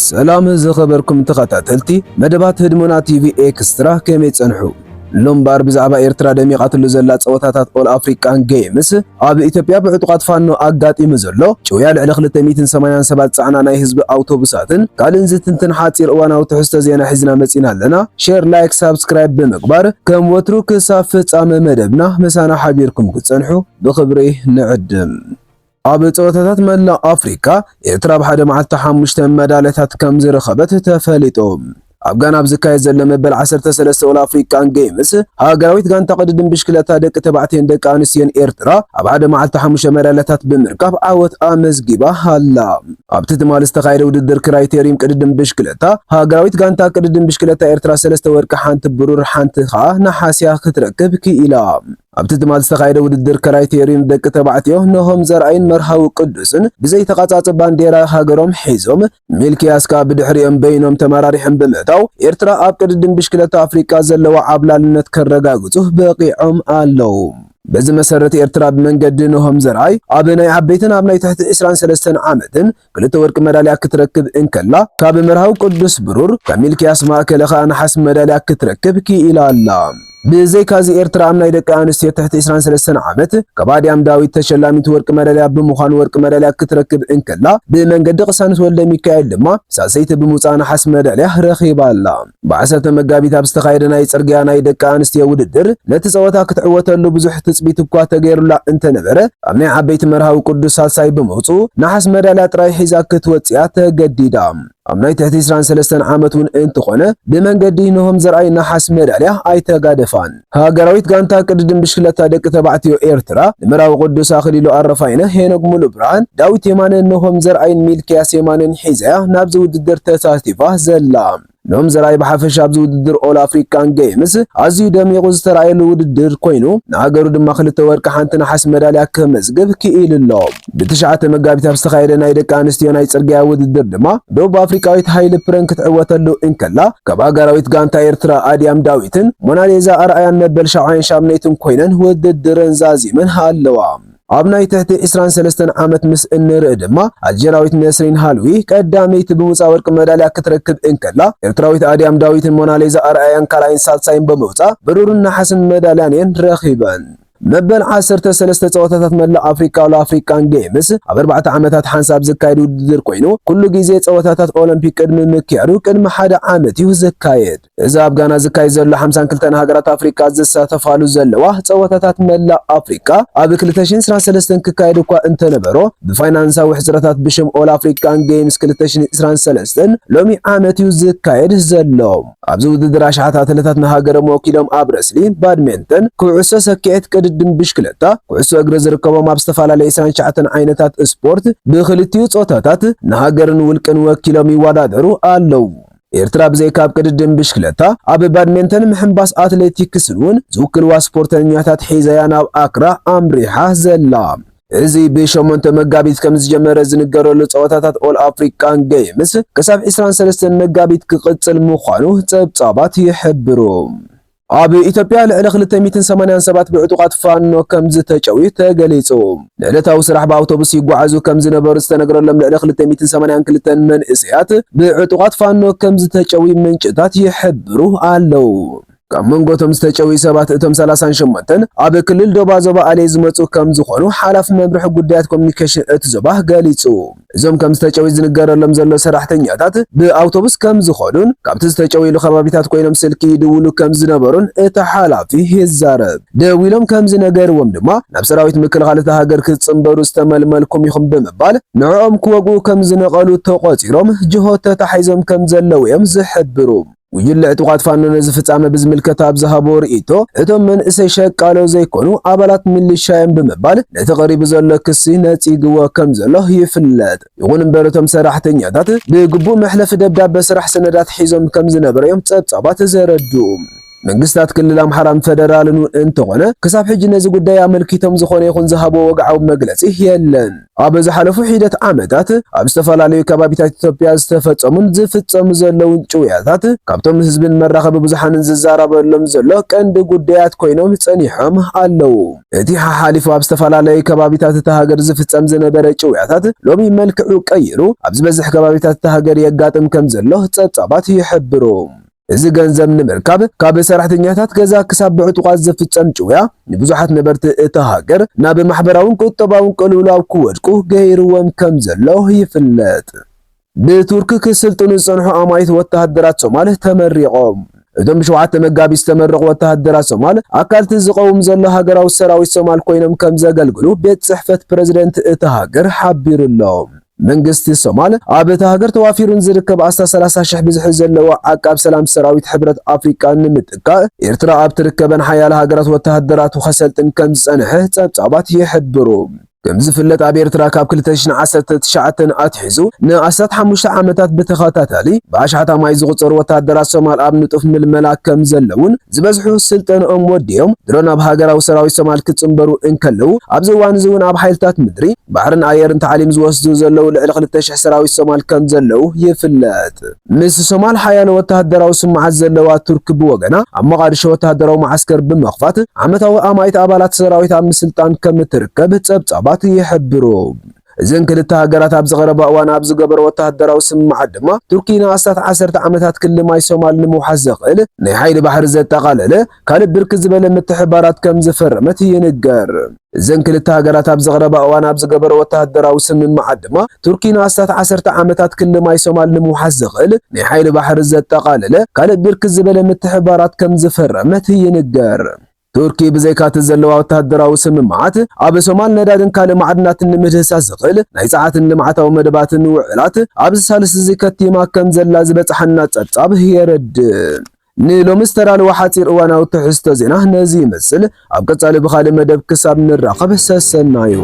ሰላም ዝኸበርኩም ተኸታተልቲ መደባት ህድሞና ቲቪ ኤክስትራ፣ ከመይ ጸንሑ? ሎምባር ብዛዕባ ኤርትራ ደሚቓትሉ ዘላ ጸወታታት ኦል ኣፍሪቃን ጌምስ፣ ኣብ ኢትዮጵያ ብዕጡቓት ፋኖ ኣጋጢሙ ዘሎ ጭውያ ልዕሊ ክልተ ሚእትን ሰማንያን ሰባት ጻዕና ናይ ህዝቢ ኣውቶቡሳትን ካልእን ዝትንትን ሓጺር እዋናዊ ትሕዝቶ ዜና ሒዝና መጺና ኣለና። ሼር፣ ላይክ፣ ሳብስክራይብ ብምግባር ከም ወትሩ ክሳብ ፍጻመ መደብና ምሳና ሓቢርኩም ክትጸንሑ ብኽብሪ ንዕድም። ኣብ ጸወታታት መላእ ኣፍሪቃ፣ ኤርትራ ኣብ ሓደ መዓልቲ ሓሙሽተ መዳልያታት ከም ዝረኸበት ተፈሊጡ። ኣብ ጋና ኣብ ዝካየድ ዘሎ መበል ዓሰርተ ሰለስተ ኦል ኣፍሪቃን ጌምስ፣ ሃገራዊት ጋንታ ቅድድም ብሽክለታ ደቂ ተባዕትዮን ደቂ ኣንስትዮን ኤርትራ ኣብ ሓደ መዓልቲ ሓሙሽተ መዳልያታት ብምርካብ ዓወት ኣመዝጊባ ኣላ። ኣብቲ ትማሊ ዝተኻየደ ውድድር ክራይቴሪዩም ቅድድም ብሽክለታ፣ ሃገራዊት ጋንታ ቅድድም ብሽክለታ ኤርትራ ሰለስተ ወርቂ፣ ሓንቲ ብሩር፣ ሓንቲ ኸኣ ነሓስያ ክትረክብ ክኢላ። ኣብቲ ትማል ዝተኻየደ ውድድር ክራይቴሪዩም ደቂ ተባዕትዮ ኖሆም ዘርኣይን መርሃዊ ቅዱስን ብዘይተቓጻጸ ባንዴራ ሃገሮም ሒዞም ሚልክያስ ከኣ ብድሕሪኦም በይኖም ተመራሪሖም ብምእታው ኤርትራ ኣብ ቅድድም ብሽክለታ ኣፍሪቃ ዘለዋ ዓብላልነት ከረጋግጹ በቒዖም ኣለዉ። በዚ መሰረት ኤርትራ ብመንገዲ ኖሆም ዘርኣይ ኣብ ናይ ዓበይትን ኣብ ናይ ትሕቲ ዕስራን ሰለስተን ዓመትን ክልተ ወርቂ መዳልያ ክትረክብ እንከላ ካብ መርሃዊ ቅዱስ ብሩር ካብ ሚልክያስ ማእከለ ከኣ ነሓስ መዳልያ ክትረክብ ክኢላ ኣላ። ብዘይካዚ ኤርትራ ኣብ ናይ ደቂ ኣንስትዮ ትሕቲ ዕስራን ሰለስተን ዓመት ካብ ኣድያም ዳዊት ተሸላሚት ወርቂ መዳልያ ብምዃን ወርቂ መዳልያ ክትረክብ እንከላ ብመንገዲ ቅሳነት ወልደ ሚካኤል ድማ ሳልሰይቲ ብምውጻእ ነሓስ መዳልያ ረኺባ ኣላ። ብዓሰርተ መጋቢት ኣብ ዝተኻየደ ናይ ጽርግያ ናይ ደቂ ኣንስትዮ ውድድር ነቲ ጸወታ ክትዕወተሉ ብዙሕ ትጽቢት እኳ ተገይሩላ እንተነበረ ኣብ ናይ ዓበይቲ መርሃዊ ቅዱስ ሳልሳይ ብምውጽኡ ነሓስ መዳልያ ጥራይ ሒዛ ክትወጽእ እያ ተገዲዳ። ኣብ ናይ ትሕቲ ዕስራን ሰለስተን ዓመት እውን እንተኾነ ብመንገዲ ኖሆም ዘርኣይ ነሓስ መዳልያ ኣይተጋደፋን። ሃገራዊት ጋንታ ቅድድም ብሽክለታ ደቂ ተባዕትዮ ኤርትራ ንመርሃዊ ቅዱስ ኣኽሊሉ ኣረፋይነ፣ ሄኖክ ሙሉብርሃን፣ ዳዊት የማነ፣ ኖሆም ዘርኣይን ሚልክያስ የማነን ሒዛያ ናብዚ ውድድር ተሳቲፋ ዘላ። ኖሆም ዘርኣይ ብሓፈሻ ኣብዚ ውድድር ኦል ኣፍሪካን ጌምስ ኣዝዩ ደሚቑ ዝተራእየሉ ውድድር ኮይኑ ንሃገሩ ድማ ክልተ ወርቂ ሓንቲ ነሓስ መዳልያ ከመዝግብ ክኢሉ ኣሎ። ብትሽዓተ መጋቢት ኣብ ዝተኻየደ ናይ ደቂ ኣንስትዮ ናይ ጽርግያ ውድድር ድማ ደቡብ ኣፍሪቃዊት ሃይሊ ፕረን ክትዕወተሉ እንከላ ካብ ሃገራዊት ጋንታ ኤርትራ ኣድያም ዳዊትን ሞናሊዛ ኣርኣያን መበል ሻብዓይን ሻምነይትን ኮይነን ውድድረን ዛዚመን ኣለዋ። ኣብ ናይ ትሕቲ ዕስራን ሰለስተን ዓመት ምስ እንርኢ ድማ ኣልጀራዊት ነስሪን ሃልዊ ቀዳመይቲ ብምውጻእ ወርቂ መዳልያ ክትረክብ እንከላ ኤርትራዊት ኣድያም ዳዊትን ሞናሊዛ ኣርኣያን ካልኣይን ሳልሳይን ብምውጻእ ብሩርን ነሓስን መዳልያን እየን ረኺበን። መበል ዓሰርተ ሰለስተ ጸወታታት መላእ ኣፍሪካ ኦል ኣፍሪካን ጌምስ ኣብ ኣርባዕተ ዓመታት ሓንሳብ ዝካየድ ውድድር ኮይኑ ኩሉ ግዜ ጸወታታት ኦሎምፒክ ቅድሚ ምክያዱ ቅድሚ ሓደ ዓመት እዩ ዝካየድ። እዚ ኣብ ጋና ዝካየድ ዘሎ ሓምሳን ክልተን ሃገራት ኣፍሪካ ዝሳተፋሉ ዘለዋ ጸወታታት መላእ ኣፍሪካ ኣብ ክልተ ሽሕን ዕስራን ሰለስተን ክካየድ እኳ እንተነበሮ ብፋይናንሳዊ ሕጽረታት ብሽም ኦል ኣፍሪካን ጌምስ ክልተ ሽሕን ዕስራን ሰለስተን ሎሚ ዓመት እዩ ዝካየድ ዘሎ። ኣብዚ ውድድር ኣሽሓት ኣትለታት ንሃገሮም ወኪሎም ኣብ ረስሊ፣ ባድሜንተን፣ ኩዕሶ ሰኪዔት፣ ቅድድም ብሽክለታ፣ ኩዕሶ እግሪ ዝርከቦም ኣብ ዝተፈላለዩ ዕስራን ትሽዓተን ዓይነታት ስፖርት ብክልቲኡ ጾታታት ንሃገርን ውልቅን ወኪሎም ይወዳደሩ ኣለዉ። ኤርትራ ብዘይካ ኣብ ቅድድም ብሽክለታ ኣብ ባድሜንተን ምሕንባስ ኣትሌቲክስን እውን ዝውክልዋ ስፖርተኛታት ሒዛያ ናብ ኣክራ ኣምሪሓ ዘላ። እዚ ብሸሞንተ መጋቢት ከም ዝጀመረ ዝንገረሉ ጸወታታት ኦል ኣፍሪካን ጌምስ ክሳብ ዕስራን ሰለስተን መጋቢት ክቕጽል ምዃኑ ጸብጻባት ይሕብሩ። ኣብ ኢትዮጵያ ልዕሊ ክልተ ሚእትን ሰማንያን ሰባት ብዕጡቓት ፋኖ ከም ዝተጨውዩ ተገሊጹ። ንዕለታዊ ስራሕ ብኣውቶቡስ ይጓዓዙ ከም ዝነበሩ ዝተነግረሎም ልዕሊ ክልተ ሚእትን ሰማንያን ክልተን መንእሰያት ብዕጡቓት ፋኖ ከም ዝተጨውዩ ምንጭታት ይሕብሩ ኣለዉ። ካብ መንጎ እቶም ዝተጨውዩ ሰባት እቶም ሰላሳን ሸሞንተን ኣብ ክልል ዶባ ዞባ ኣሌ ዝመጹ ከም ዝኾኑ ሓላፊ መምርሒ ጉዳያት ኮሚኒኬሽን እቲ ዞባ ገሊጹ። እዞም ከም ዝተጨውዩ ዝንገረሎም ዘሎ ሰራሕተኛታት ብኣውቶቡስ ከም ዝኾኑን ካብቲ ዝተጨውይሉ ከባቢታት ኮይኖም ስልኪ ይድውሉ ከም ዝነበሩን እቲ ሓላፊ ይዛረብ። ደዊሎም ከም ዝነገርዎም ድማ ናብ ሰራዊት ምክልኻል እታ ሃገር ክትጽንበሩ ዝተመልመልኩም ኢኹም ብምባል ንዕኦም ክወግኡ ከም ዝነቐሉ ተቖጺሮም ጅሆ ተታሒዞም ከም ዘለዉ እዮም ዝሕብሩ። ጉጅለ ዕጡቓት ፋኖ ነዚ ፍጻመ ብዝምልከት ኣብ ዝሃቦ ርእይቶ፣ እቶም መንእሰይ ሸቃሎ ዘይኮኑ ኣባላት ሚሊሻ እዮም ብምባል ነቲ ቀሪቡ ዘሎ ክሲ ነጺግዎ ከም ዘሎ ይፍለጥ። ይኹን እምበር እቶም ሰራሕተኛታት ብግቡእ መሕለፊ ደብዳበ ስራሕ ሰነዳት ሒዞም ከም ዝነበረ እዮም ጸብጻባት ዘረድኡ። መንግስታት ክልል ኣምሓራን ፈደራልን እውን እንተኾነ ክሳብ ሕጂ ነዚ ጉዳይ ኣመልኪቶም ዝኾነ ይኹን ዝሃብዎ ወግዓዊ መግለጺ የለን። ኣብ ዝሓለፉ ሒደት ዓመታት ኣብ ዝተፈላለዩ ከባቢታት ኢትዮጵያ ዝተፈጸሙን ዝፍጸሙ ዘለውን ጭውያታት ካብቶም ህዝብን መራኸቢ ብዙሓንን ዝዛረበሎም ዘሎ ቀንዲ ጉዳያት ኮይኖም ጸኒሖም ኣለዉ። እቲ ሓሓሊፉ ኣብ ዝተፈላለዩ ከባቢታት እታ ሃገር ዝፍጸም ዝነበረ ጭውያታት ሎሚ መልክዑ ቀይሩ ኣብ ዝበዝሕ ከባቢታት እታ ሃገር የጋጥም ከም ዘሎ ጸብጻባት ይሕብሩ። እዚ ገንዘብ ንምርካብ ካብ ሰራሕተኛታት ገዛ ክሳብ ብዕጡቓት ዝፍጸም ጭውያ ንብዙሓት ነበርቲ እታ ሃገር ናብ ማሕበራውን ቁጠባውን ቅልውላው ክወድቁ ገይርዎም ከም ዘሎ ይፍለጥ። ብቱርኪ ክስልጥኑ ዝጸንሑ ኣማኢት ወተሃደራት ሶማል ተመሪቖም። እቶም ብሸውዓተ መጋቢት ዝተመረቑ ወተሃደራት ሶማል ኣካልቲ ዝቐውም ዘሎ ሃገራዊ ሰራዊት ሶማል ኮይኖም ከም ዘገልግሉ ቤት ጽሕፈት ፕረዚደንት እታ ሃገር ሓቢሩ ኣሎ። መንግስቲ ሶማል ኣብ እታ ሃገር ተዋፊሩን ዝርከብ ኣስታት ሰላሳ ሽሕ ብዝሒ ዘለዎ ዓቃብ ሰላም ሰራዊት ሕብረት ኣፍሪቃ ንምጥቃእ ኤርትራ ኣብ ትርከበን ሓያለ ሃገራት ወተሃደራቱ ከሰልጥን ከም ዝጸንሐ ጸብጻባት ይሕብሩ። ከም ዝፍለጥ ኣብ ኤርትራ ካብ ክልተ ሽሕን ዓሰርተ ትሽዓተን ኣትሒዙ ንኣስታት ሓሙሽተ ዓመታት ብተኸታታሊ ብኣሽሓት ኣማኢት ዝቑጸሩ ወተሃደራት ሶማል ኣብ ንጡፍ ምልመላ ከም ዘለውን ዝበዝሑ ስልጠንኦም ወዲኦም ድሮ ናብ ሃገራዊ ሰራዊት ሶማል ክጽንበሩ እንከለዉ ኣብዚ እዋን እዚ እውን ኣብ ሓይልታት ምድሪ ባሕርን ኣየርን ታዕሊም ዝወስዱ ዘለዉ ልዕሊ ክልተ ሽሕ ሰራዊት ሶማል ከም ዘለዉ ይፍለጥ። ምስ ሶማል ሓያሎ ወተሃደራዊ ስምዓት ዘለዋ ቱርክ ብወገና ኣብ መቓድሾ ወተሃደራዊ መዓስከር ብምኽፋት ዓመታዊ ኣማኢት ኣባላት ሰራዊት ኣብ ምስልጣን ከም እትርከብ ጸብጻባት ይሕብሩ። እዘን ክልተ ሃገራት ኣብዚ ቀረባ እዋን ኣብ ዝገበሮ ወተሃደራዊ ስምምዓት ድማ ቱርኪ ንኣስታት ዓሰርተ ዓመታት ክሊ ማይ ሶማል ንምውሓስ ዘኽእል ናይ ሓይሊ ባሕሪ ዘጠቓለለ ካልእ ብርክት ዝበለ ምትሕባራት ከም ዝፈረመት ይንገር። እዘን ክልተ ሃገራት ኣብ ዝቐረባ እዋን ኣብ ዝገበሮ ወተሃደራዊ ስምምዓት ድማ ቱርኪ ንኣስታት ዓሰርተ ዓመታት ክሊ ማይ ሶማል ንምውሓስ ዘኽእል ናይ ሓይሊ ባሕሪ ዘጠቓለለ ካልእ ብርክት ዝበለ ምትሕባራት ከም ዝፈረመት ይንገር። ቱርኪ ብዘይካቲ ዘለዋ ወተሃደራዊ ስምምዓት ኣብ ሶማል ነዳድን ካልእ ማዕድናትን ንምህዳስ ዘኽእል ናይ ጸዓትን ልምዓታዊ መደባትን ውዕላት ኣብዚ ሳልስ እዚ ከቲማ ከም ዘላ ዝበጽሓና ጸብጻብ የረድእ። ንሎሚ ዝተዳለወ ሓጺር እዋናዊ ትሕዝቶ ዜና ነዚ ይመስል። ኣብ ቀጻሊ ብኻልእ መደብ ክሳብ ንራኸብ ሰሰናዩ።